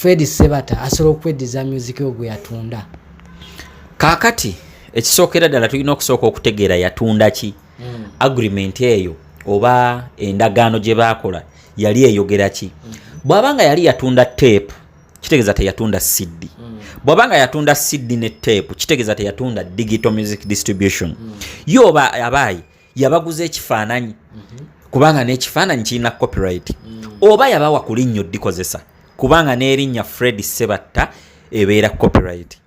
Fred Sebatta asobola okweddiza music we gwe yatunda? Kaakati ekisookera ddala, tulina okusooka okutegeera yatunda ki. Agreement eyo oba endagaano gye baakola yali eyogera ki? Bw'aba nga yali yatunda tape, kitegeeza teyatunda CD. Bw'aba nga yatunda CD ne tape, kitegeeza teyatunda digital music distribution. Ye oba abaayi yabaguza ekifaananyi, kubanga n'ekifaananyi kirina copyright, oba yabawa ku linnya oddikozesa, kubanga n'erinnya Fred Sebatta ebeera copyright,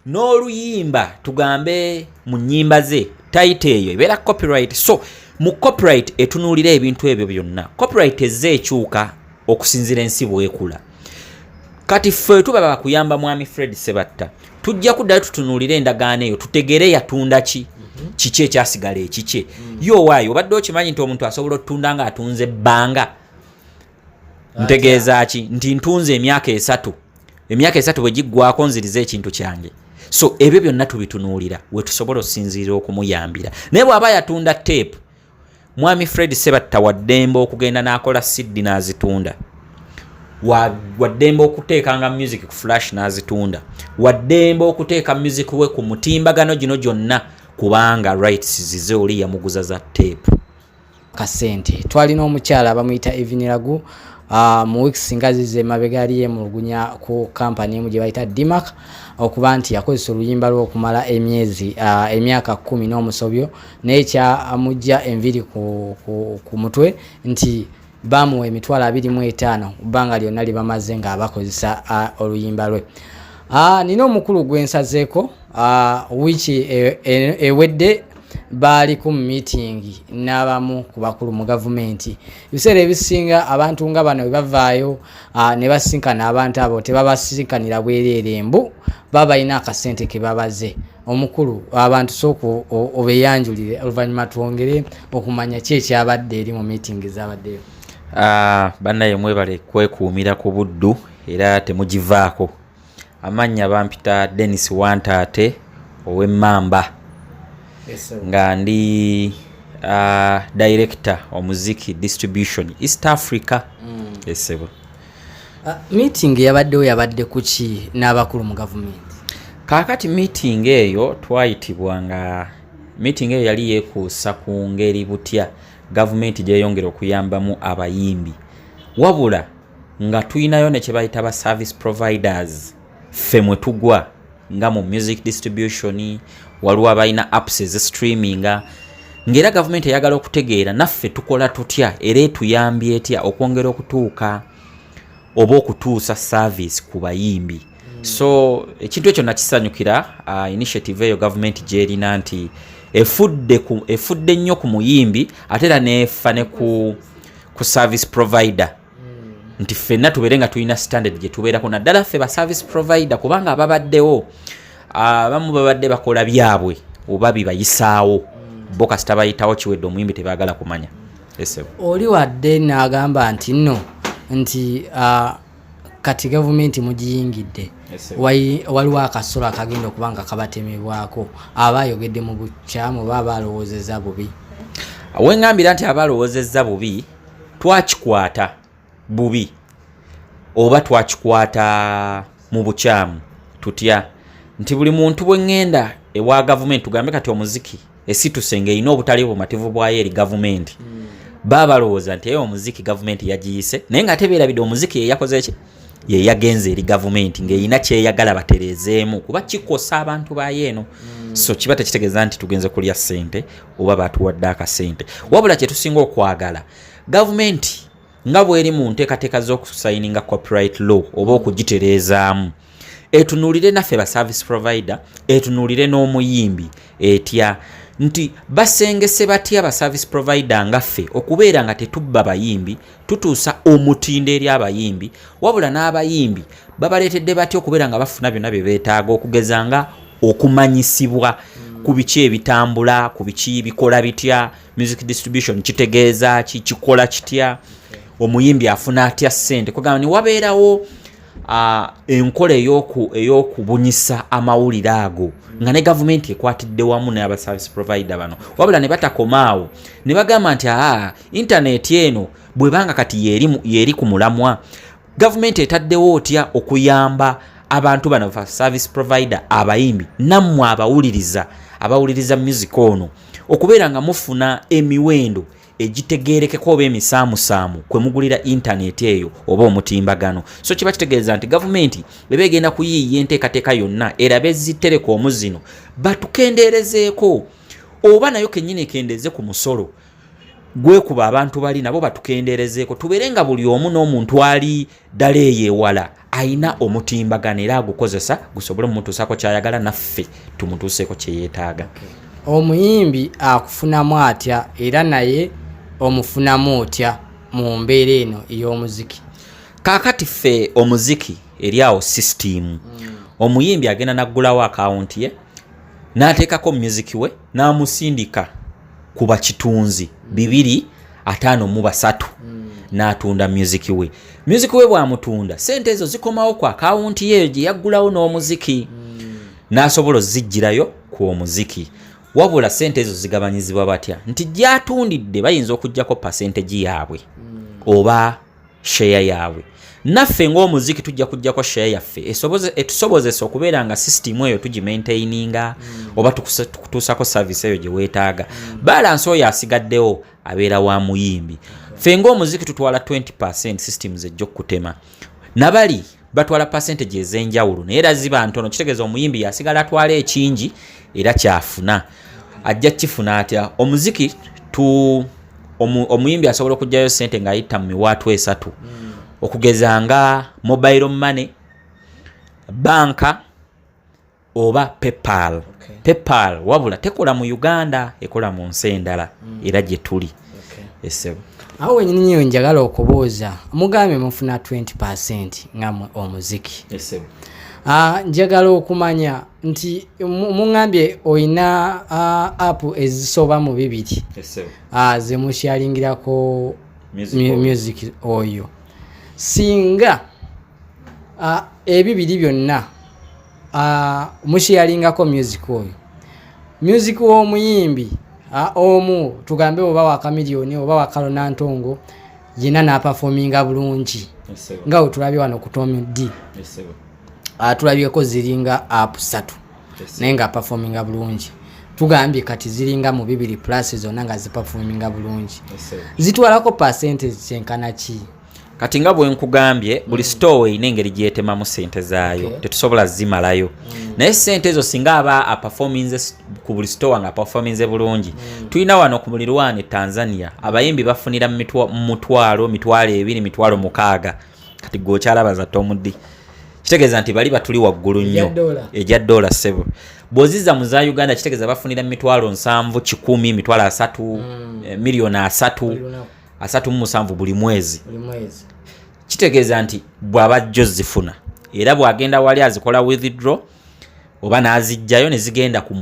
n'oluyimba tugambe mu nnyimba ze title eyo ebeera copyright. So mu copyright etunuulira ebintu ebyo byonna. Copyright ezze ekyuka okusinziira ensi bwekula. Kati ffe tuba bakuyamba mwami Fred Sebatta, tujja kuddayo tutunuulire endagaano eyo, tutegere yatunda ki, kiki ekyasigala ekikye. Ye owaayo, obadde okimanyi nti omuntu asobola otunda nga atunze ebbanga? Ntegeeza ki? Nti ntunze emyaka 3, emyaka 3 bwe giggwako nziriza ekintu kyange. So ebyo byonna tubitunuulira we tusobola okusinziira okumuyambira. Naye bw'aba yatunda tape, mwami Fred Sebatta waddembe okugenda n'akola CD n'azitunda, waddembe okuteekanga music ku flash n'azitunda, waddembe okuteeka music we ku mutimbagano gino gyonna, kubanga rights zize, oli yamuguza za tape. Kasente twalina omukyala bamuyita Eviniragu. Mu weeks nga zize emabega yali yemulugunya ku kampani emu gye bayita Dmac okuba nti yakozesa oluyimba lwe okumala emyezi, emyaka 10 n'omusobyo, naye kyamujja enviri ku mutwe nti bamuwa 25,000 bbanga lyonna lyebamaze nga bakozesa oluyimba lwe. Nina omukulu gwensazeeko. Wiiki ewedde baali ku meeting n'abamu ku bakulu mu gavumenti. Ebiseera ebisinga abantu nga bano bwe bavaayo ne basinkana abantu abo, tebabasinkanira bwereere, mbu baba balina akasente ke babaze. Omukulu, abantu sooka obeyanjulire, oluvannyuma twongere okumanya ki ekyabadde eri mu meeting ezabaddeyo. Bannaye mwebale kwekuumira ku Buddu era temugivaako. Amannya bampita Denis Wantaate ow'Emmamba, nga ndi director omuziki distribution East Africa, esebo. Meeting yabaddewo yabadde kuki n'abakulu mu gavumenti? Kaakati meeting eyo twayitibwa, nga meeting eyo yali yeekuusa ku ngeri butya gavumenti gyeyongera okuyambamu abayimbi, wabula nga tulinayo ne kye bayita ba service providers, ffe mwe tugwa nga mu music distribution. Waliwo abalina apps ezistreaminga, ng'era gavumenti eyagala okutegeera naffe tukola tutya era etuyambye etya okwongera okutuuka oba okutuusa service ku bayimbi. So ekintu ekyo nakisanyukira, initiative eyo gavumenti gyerina nti efudde nnyo ku muyimbi, ate era nefa ne ku service provider, nti ffenna tubeere nga tulina standard gye tubeerako, naddala ffe ba service provider, kubanga ababaddewo abamu babadde bakola byabwe oba bibayisaawo bo, kasita bayitawo kiwedde, omuyimbi tebaagala kumanya, esebo. Oli wadde n'agamba nti nno nti kati gavumenti mugiyingidde, waliwo akasolo akagenda okuba nga kabatemebwako. Aba ayogedde mu bukyamu oba aba alowoozezza bubi? Weŋŋambira nti aba alowoozezza bubi, twakikwata bubi oba twakikwata mu bukyamu tutya? Nti buli muntu bwe ŋŋenda ewa gavumenti, tugambe kati omuziki esituse ng'erina obutali bumativu bwayo eri gavumenti, baba balowooza nti eyo omuziki gavumenti yagiyise, naye nga ate beerabidde omuziki yeyakoze ki, ye yagenze eri gavumenti ng'erina kyeyagala batereezeemu, kuba kikosa abantu bayo eno. So kiba tekitegeeza nti tugenze kulya ssente oba batuwadde akasente, wabula kyetusinga okwagala, gavumenti nga bweri mu nteekateeka z'okusayininga copyright law oba okugitereezaamu, etunuulire naffe ba service provider, etunuulire n'omuyimbi etya, nti basengese batya ba service provider nga ffe okubeera nga tetubba bayimbi, tutuusa omutindo eri abayimbi, wabula n'abayimbi babaleetedde batya okubeera nga bafuna byonna bye beetaaga, okugeza nga okumanyisibwa ku biki ebitambula, ku biki bikola bitya, music distribution kitegeeza ki, kikola kitya, omuyimbi afuna atya ssente. Kugamba ni wabeerawo enkola ey'okubunyisa amawulire ago nga ne gavumenti ekwatidde wamu n'aba service provider bano, wabula ne batakomaawo ne bagamba nti aa, intaneti eno bwebanga kati yeeri ku mulamwa. Gavumenti etaddewo otya okuyamba abantu bano ba service provider, abayimbi, nammwe abawuliriza, abawuliriza music ono, okubeera nga mufuna emiwendo egitegerekeko oba emisaamusaamu kwe mugulira intaneti eyo oba omutimbagano? So kiba kitegeeza nti gavumenti eba egenda kuyiiya enteekateeka yonna erabe zi telecom zino batukendeerezeeko, oba nayo kennyini ekendeeze ku musolo gwekuba abantu bali nabo batukendeerezeeko, tubeere nga buli omu n'omuntu ali ddala eyo ewala ayina omutimbagano era agukozesa gusobole omumutuusaako kyayagala, naffe tumutuuseeko kyeyeetaaga. Omuyimbi akufunamu atya, era naye omufunamu otya mu mbeera eno ey'omuziki? Kaakati ffe omuziki eri awo system. Omuyimbi agenda naggulawo akawunti ye, n'ateekako music we, n'amusindika ku bakitunzi 253, n'atunda music we. Music we bw'amutunda, sente ezo zikomawo ku akawunti ye eyo gye yaggulawo n'omuziki, n'asobola oziggyirayo ku omuziki. Wabula sente ezo zigabanyizibwa batya? Nti gyatundidde bayinza okugjako percentage yaabwe oba share yaabwe. Naffe ng'omuziki tujja kujjako share yaffe etusobozesa okubeera nga system eyo tugimaintaininga oba tukutuusako service eyo gye weetaaga. Balance oyo asigaddewo abeera wa muyimbi. Ffe ng'omuziki tutwala 20, systems ejja okutema, nabali batwala percentage ez'enjawulo, naye era ziba ntono. Kitegeeza omuyimbi yasigala atwala ekingi era kyafuna ajja kifuna atya? Omuziki tu omuyimbi asobola okugyayo sente ng'ayita mu miwaatwa esatu, okugeza nga mobile money, banka oba PayPal. PayPal wabula tekola mu Uganda, ekola mu nsi endala era gye tuli. Esebo. Awo wenyini nyo njagala okubuuza. Mugambye mufuna 20 nga mwe omuziki. Esebo. Njagala okumanya nti muŋŋambye oyina app ezisoba mu 2 Esebo. Zemushalingirako Music oyo. Music oyo. Singa ebibiri byonna mushalingako music oyo, music w'omuyimbi omu tugambe oba wa Chameleone oba wa Kalonantongo yena n'aperforminga bulungi, Esebo. nga wetulabye wano ku Tom D, Esebo. Tulabyeko ziringa app 3 naye nga performinga bulungi. Tugambye kati ziringa mu 2 plus zonna nga ziperforminga bulungi, Esebo. zitwalako percentage kyenkana ki? Kati nga bwe nkugambye, buli store erina engeri gyetemamu sente zaayo. Tetusobola zimalayo, naye sente ezo singa aba aperforminze ku buli store nga aperforminze bulungi, tulina wano ku mulirwano e Tanzania abayimbi bafunira mu 1000, 20,000, 60,000. Kati gwe okyalaba za Tom D, kitegeeza nti bali batuli waggulu nnyo. Egya dollar. Egya dola, ssebo. Bw'ozizza mu za Uganda, kitegeeza bafunira mu 70,000, 100, 30,000, 30,000,000, Buli lunaku. 37 buli mwezi. Buli mwezi. Kitegeeza nti bw'aba ajja ozifuna, era bw'agenda wali azikola withdraw oba n'azijjayo ne zigenda ku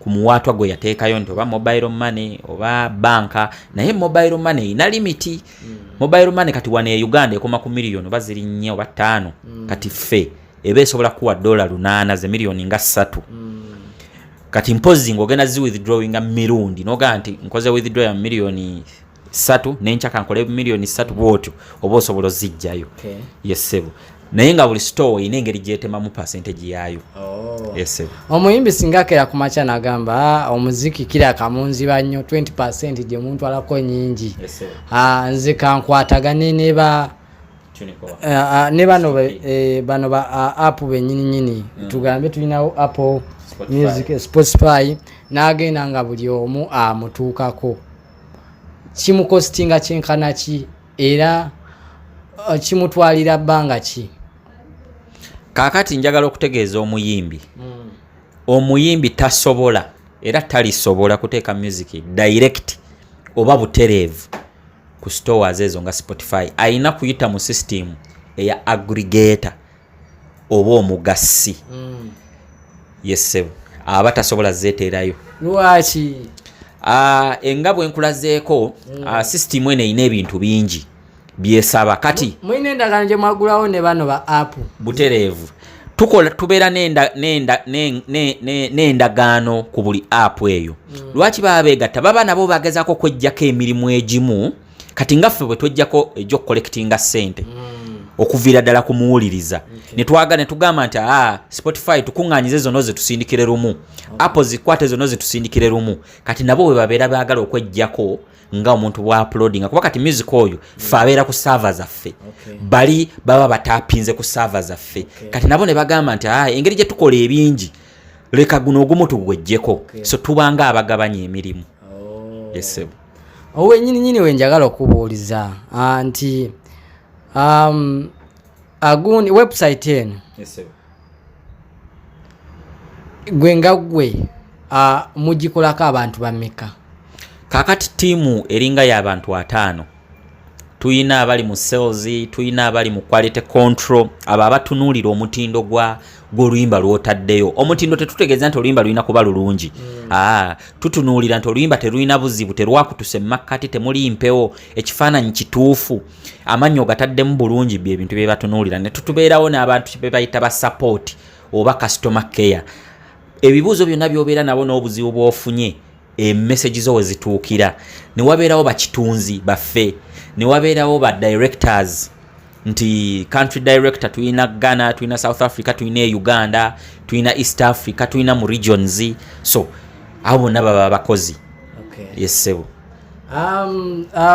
muwaatwa gwe yateekayo, nti oba mobile money oba banka. Naye mobile money erina limit. Mobile money kati wano e Uganda ekoma ku miliyoni oba ziri 4 oba 5. Kati ffe eba esobola kuwa $8, ze miliyoni nga 3. Kati mpozi ng'ogenda zi withdrawinga mirundi, nogamba nti nkoze withdraw ya 3 million, nenkyaka nkole 3 million, bwotyo oba osobola ozijjayo. Yesebo, naye nga buli store erina engeri gyetemamu percentage yaayo. Yesebo. Omuyimbi singa akera ku makya nagamba, "Ah, omuziki kira kamunziba nnyo, 20 gye muntwalako nyingi, nze kankwatagane ne ba ne bano bano ba app bennyini nyini, tugambe tulinawo Apple Spotify. Music, Spotify," n'agenda nga buli omu amutuukako, kimukostinga kyenkana ki, era kimutwalira bbanga ki? Kaakati njagala okutegeeza omuyimbi, omuyimbi tasobola era talisobola kuteeka music direct oba butereevu ku stores ezo nga Spotify. Ayina kuyita mu system eya aggregator oba omugassi. Yesebo, aba tasobola zeteerayo. Lwaki? Enga bwe nkulazeeko, system eno erina ebintu bingi byesaba kati. Mulina endagaano gye mwagulawo ne bano ba app? Butereevu, tukola, tubeera n'endagaano ku buli app eyo. Lwaki baba beegatta? Baba nabo bagezaako kwejjako emirimu egimu. Kati nga ffe bwe twejjako egy'okucollectinga ssente okuviira ddala ku muwuliriza, ne tugamba nti aa, Spotify tukuŋŋaanyize zonna zetusindikire lumu, Apple zikwate zonna zetusindikire lumu. Kati nabo bwe babeera baagala okwejjako nga omuntu bwa-uploadinga, kuba kati music oyo ffe abeera ku server zaffe, bali baba batapinze ku server zaffe. Kati nabo ne bagamba nti aa, engeri gye tukola ebingi, leka guno ogumu tugwejjeko. So tubanga abagabanya emirimu. Yes, sir. Owenyini nyini wenjagala okubuuliza nti agundi website eno, Yes, sir. gwe nga gwe mugikolako abantu bameka? Kaakati ttiimu eringa y'abantu 50. Tuyina abali mu sales, tuyina abali mu quality control, abo abatunuulira omutindo gw'oluyimba lw'otaddeyo. Omutindo tetutegeeza nti oluyimba lulina kuba lulungi. Aa, tutunuulira nti oluyimba terulina buzibu, terwakutuse makkati, temuli mpewo, ekifaananyi kituufu, amannyo gataddemu bulungi. Bye ebintu bye batunuulira. Ne tutubeerawo n'abantu be bayita ba support oba customer care. Ebibuuzo byonna by'obeera nabo n'obuzibu bw'ofunye, emessage zo we zituukira. Ne wabeerawo bakitunzi baffe, ne wabeerawo ba directors, nti country director tulina Ghana, tulina South Africa, tulina e Uganda, tulina East Africa, tulina mu regions. So abo bonna baba bakozi. Yes, ssebo.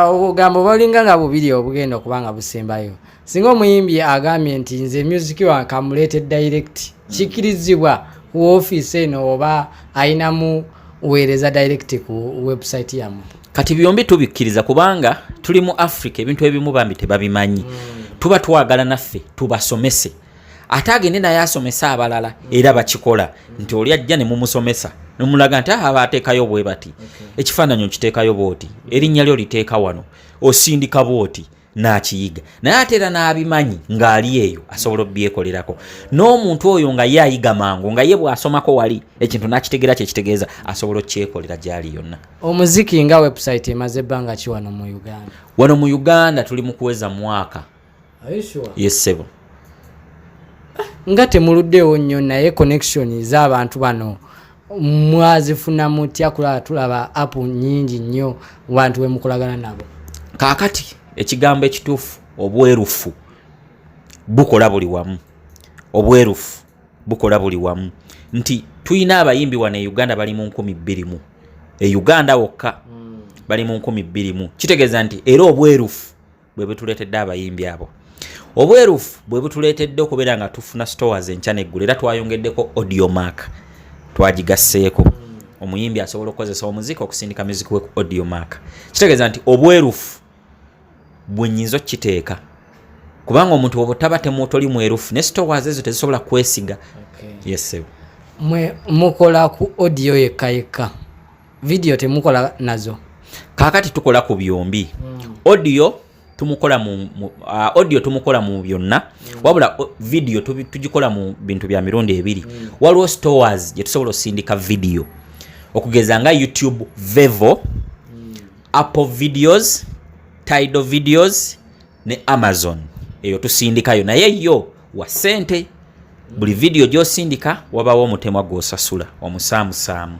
Obugambo bulinga nga bubiri obugenda okuba nga busembayo. Singa omuyimbi agambye nti nze music wange kamuleete direct, kikirizibwa ku ofiisi eno oba ayinamu weereza direct ku website yammwe? Kati byombi tubikkiriza, kubanga tuli mu Africa, ebintu ebimu bambi tebabimanyi. Tuba twagala naffe tubasomese, ate agende naye asomese abalala. Era bakikola nti oli ajja ne mumusomesa, nemulaga nti aha, ateekayo bwe bati, ekifaananyi okiteekayo bwoti, erinnya lyo liteeka wano, osindika bwoti, n'akiyiga. Naye ate era n'abimanyi ng'ali eyo asobola obyekolerako. N'omuntu oyo nga ye ayiga mangu, nga ye bw'asomako wali ekintu n'akitegeera kyekitegeeza, asobola okyekolera gy'ali yonna. Omuziki nga website emaze ebbanga ki wano mu Uganda? Wano mu Uganda tuli mu kuweza mwaka. Are you sure? Yes, ssebo. Nga temuluddewo nnyo, naye connection z'abantu bano mwazifuna mutya? Kulaba tulaba app nyingi nnyo bantu bemukolagana nabo. Kaakati ekigambo ekituufu, obwerufu bukola buli wamu. Obwerufu bukola buli wamu, nti tulina abayimbi wano e Uganda bali mu 2000 mu e Uganda wokka, bali mu 2000 mu. Kitegeeza nti era obwerufu bwe butuleetedde abayimbi abo, obwerufu bwe butuleetedde okubeera nga tufuna stores enkya neggulu. Era twayongeddeko Audiomack, twagigasseeko. Omuyimbi asobola okukozesa omuziki okusindika music we ku Audiomack. Kitegeeza nti obwerufu bwe nnyinza okukiteeka, kubanga omuntu oba taba toli mwerufu, ne stores ezo tezisobola kwesiga. Yes, sir. Mwe mukola ku audio yekka yekka, video temukola nazo? Kaakati tukola ku byombi. Audio tumukola mu audio tumukola mu byonna, wabula video tugikola mu bintu bya mirundi ebiri. Waliwo stores gye tusobola osindika video, okugeza nga YouTube, Vevo, Apple Videos, Tidal Videos ne Amazon. Eyo tusindikayo, naye yo wa ssente. Buli video gyosindika wabawo omutemwa gwosasula omusaamusaamu.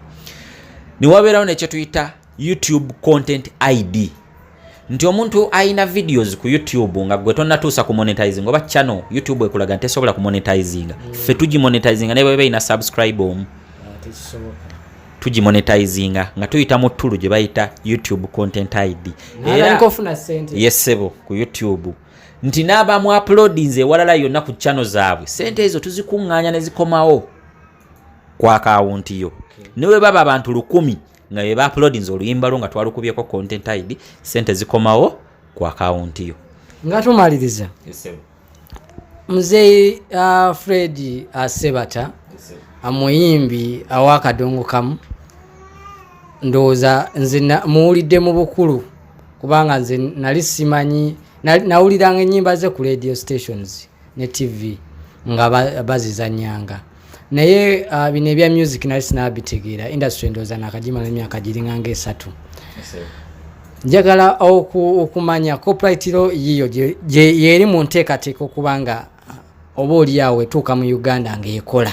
Niwabeerawo nekyetuyita YouTube Content ID, nti omuntu ayina videos ku YouTube nga gwe tonnatuusa ku monetizing oba channel YouTube ekulaga nti esobola ku monetizinga, ffe tugimonetizinga naye bweba erina subscribe omu. Tugimonetizinga nga tuyita mu tool gye bayita YouTube Content ID. Natandika ofuna sente. Yes, ssebo, ku YouTube, nti n'abamu uploadinze ewalala yonna ku channel zaabwe, sente ezo tuzikuŋŋaanya ne zikomawo ku akawunti yo. Ne bwe baba abantu 1000 nga be bauploadinze oluyimba lwo nga twalukubyeko Content ID, sente zikomawo ku akawunti yo. Nga tumaliriza, muzeeyi Fred Sebata, amuyimbi awakadongo kamu, ndowooza nze muwulidde mu bukulu, kubanga nze nali simanyi, nawuliranga ennyimba ze ku radio stations ne TV nga bazizanyanga, naye bino ebya music nali sinabitegeera. Industry ndowooza nakagimala emyaka giringa nga 3. Njagala okumanya copyright law yiyo yeri mu nteekateeka okuba nga oba oli awo etuuka mu Uganda ng'ekola.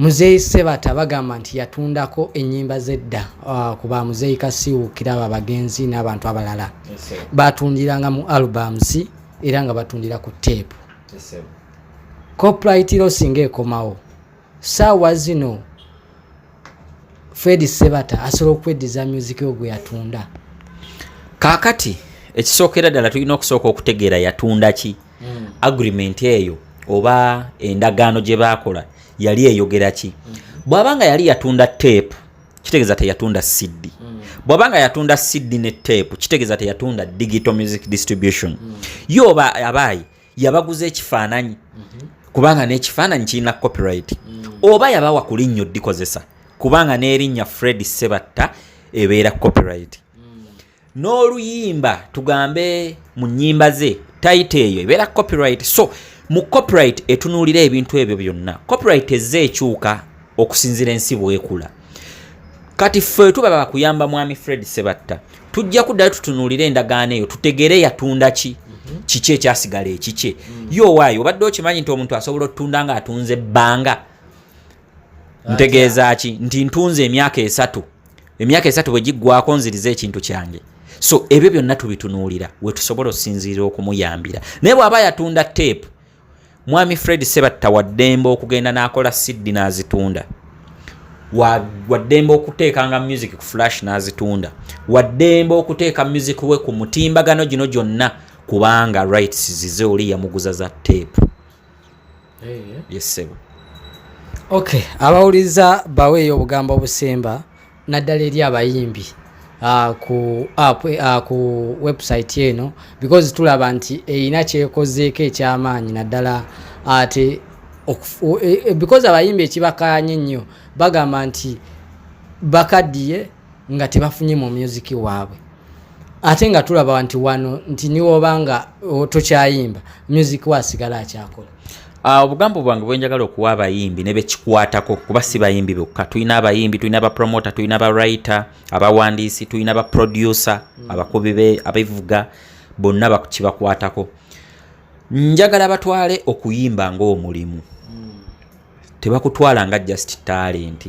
Muzeeyi Sebata bagamba nti yatundako ennyimba z'edda ku ba Muzeeyi Kasiwukira abo abagenzi n'abantu abalala. Batundiranga mu albums era nga batundira ku tape. Copyright law singa ekomawo saawa zino, Fred Sebata asobola okweddiza music we gwe yatunda? Kaakati ekisookera ddala, tulina okusooka okutegeera yatunda ki. Agreement eyo oba endagaano gye baakola yali eyogera ki? Bw'aba nga yali yatunda tape, kitegeeza teyatunda CD. Bw'aba nga yatunda CD ne tape, kitegeeza teyatunda digital music distribution. Ye oba abaayi yabaguza ekifaananyi, kubanga n'ekifaananyi kirina copyright, oba yabawa ku linnya oddikozesa, kubanga n'erinnya Fred Sebatta ebeera copyright, n'oluyimba tugambe mu nnyimba ze title eyo ebeera copyright. So mu copyright etunuulira ebintu ebyo byonna. Copyright ezze ekyuka okusinziira ensi bwekula. Kati ffe tuba bakuyamba mwami Fred Sebatta, tujja kuddayo tutunuulire endagaano eyo, tutegere yatunda ki, kiki ekyasigala ekikye. Ye owaayo, obadde okimanyi nti omuntu asobola otunda nga atunze ebbanga? Ntegeeza ki? Nti ntunze emyaka 3, emyaka 3 bwe giggwako nziriza ekintu kyange. So ebyo byonna tubitunuulira we tusobola okusinziira okumuyambira. Naye bw'aba yatunda tape, mwami Fred Sebatta waddembe okugenda n'akola CD n'azitunda, waddembe okuteekanga music ku flash n'azitunda, waddembe okuteeka music we ku mutimbagano gino gyonna, kubanga rights zize, oli yamuguza za tape. Yes ssebo. Okay, abawuliriza baweeyo obugambo obusemba, naddala eri abayimbi ku app, ku website eno, because tulaba nti erina kyekozeeko ekyamaanyi, naddala ate because abayimbi ekibakanye ennyo bagamba nti bakaddiye nga tebafunye mu music waabwe, ate nga tulaba nti wano nti niwoba nga tokyayimba, music we asigala akyakola. Obugambo bwange bwenjagala okuwa abayimbi ne bekikwatako, kuba si bayimbi bokka, tulina abayimbi, tulina abapromota, tulina abawriter abawandiisi, tulina abaproducer, abakubi abevuga, bonna kibakwatako. Njagala batwale okuyimba ng'omulimu, tebakutwala nga just talent.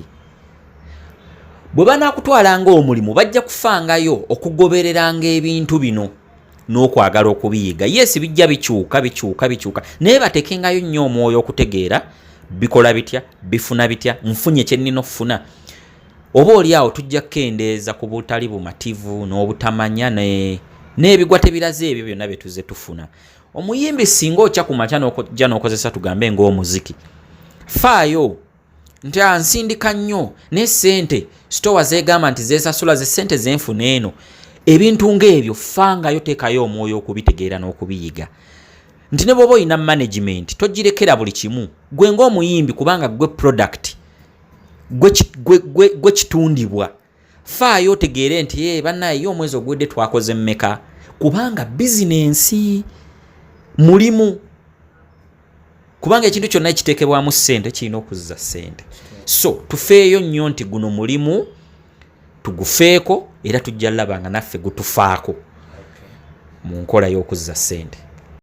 Bwe banaakutwala ng'omulimu, bajja kufangayo okugobereranga ebintu bino n'okwagala okubiyiga. Yes, bijja bikyuka, bikyuka, bikyuka, naye batekengayo nnyo omwoyo okutegeera bikola bitya, bifuna bitya, nfunye kye nnina okufuna. Oba oli awo tujja kukendeeza ku butali bumativu n'obutamanya n'ebigwa tebiraze ebyo byonna bye tuzze tufuna. Omuyimbi singa okya ku makya n'okojja n'okozesa tugambe ng'omuziki, faayo nti ansindika nnyo ne sente sitowa zegamba nti zesasula ze sente zenfuna eno, ebintu ng'ebyo fangayo, teekayo omwoyo okubitegeera n'okubiyiga, nti ne bw'oba olina management togirekera buli kimu gwe ng'omuyimbi, kubanga gwe product, gwe kitundibwa. Faayo otegeere nti e bannaye, ye omwezi oguwedde twakoze mmeka, kubanga bizinensi mulimu, kubanga ekintu kyonna ekiteekebwamu ssente kirina okuzza ssente. So tufeeyo nnyo nti guno mulimu, tugufeeko, era tujja laba nga naffe gutufaako mu nkola y'okuzza ssente.